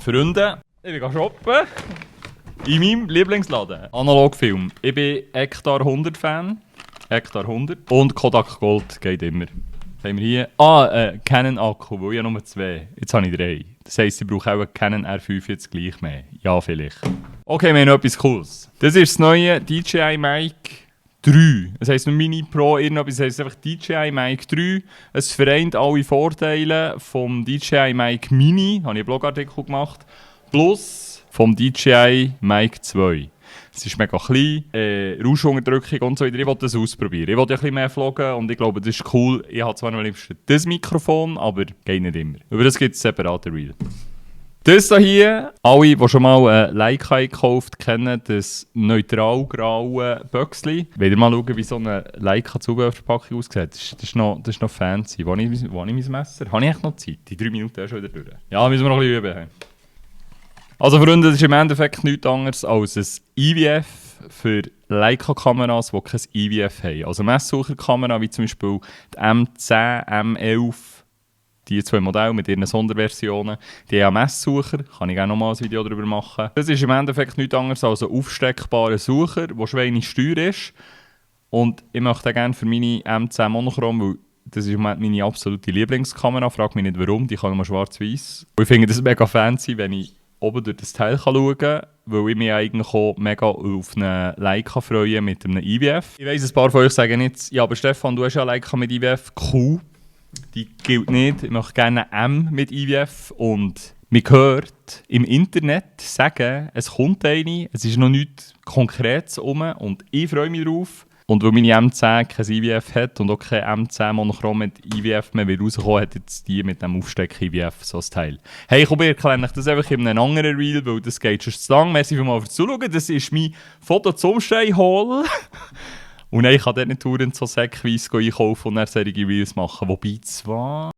Freunde, ich bin shoppen. In meinem Lieblingsladen. Analogfilm. Ich bin Hektar 100 Fan. Hektar 100. Und Kodak Gold geht immer. Was haben wir hier? Canon Akku, weil ich habe nur 2. Jetzt habe ich 3. Das heisst, ich brauche auch einen Canon R5 jetzt gleich mehr. Ja, vielleicht. Okay, wir haben noch etwas Cooles. Das ist das neue DJI Mic 3. Das heisst nur Mini Pro, irgendetwas. Das heisst einfach DJI Mic 3. Es vereint alle Vorteile vom DJI Mic Mini. Da habe ich einen Blogartikel gemacht. Plus vom DJI Mic 2. Es ist mega klein, Rauschunterdrückung und so weiter. Ich wollte das ausprobieren. Ich wollte ein bisschen mehr vloggen und ich glaube, das ist cool. Ich habe zwar noch am liebsten das Mikrofon, aber geht nicht immer. Über das gibt es separate Reel. Das hier, alle, die schon mal ein Leica gekauft haben, kennen das neutral-graue Böckchen. Wollt ihr mal schauen, wie so eine Leica-Zubehörverpackung aussieht? Das ist noch fancy. Wo habe ich mein Messer? Habe ich echt noch Zeit? Die 3 Minuten ist schon wieder durch. Ja, müssen wir noch ein bisschen üben. Also Freunde, das ist im Endeffekt nichts anderes als ein IVF für Leica-Kameras, die kein IVF haben. Also Messsucherkamera wie zum Beispiel die M10, M11, die 2 Modelle mit ihren Sonderversionen, die haben Messsucher, kann ich auch noch mal ein Video darüber machen. Das ist im Endeffekt nichts anderes als ein aufsteckbarer Sucher, der schweinisch teuer ist. Und ich möchte den gerne für meine M10 Monochrom, weil das ist meine absolute Lieblingskamera. Frag mich nicht warum, die kann immer schwarz-weiß. Ich finde das mega fancy, wenn ich oben durch das Teil schauen kann, weil ich mich eigentlich auch mega auf eine Leica freue mit einem IVF. Ich weiss, ein paar von euch sagen jetzt, ja, aber Stefan, du hast ja eine Leica mit IVF, cool. Die gilt nicht. Ich möchte gerne eine M mit IVF und man hört im Internet sagen, es kommt eine, es ist noch nichts Konkretes rum und ich freue mich drauf. Und weil meine M10 kein IVF hat und auch kein M10 Monochrom mit IVF mehr rauskommen, hat jetzt die mit dem Aufsteck-IVF so ein Teil. Hey, komm, ich erkläre euch das einfach in einem anderen Reel, weil das geht schon zu lang. Merci vielmals fürs Zuschauen. Das ist mein Foto zum Steinhall. Und nein, ich kann dort nicht so säckweise einkaufen und dann solche Reels machen. Wobei zwar...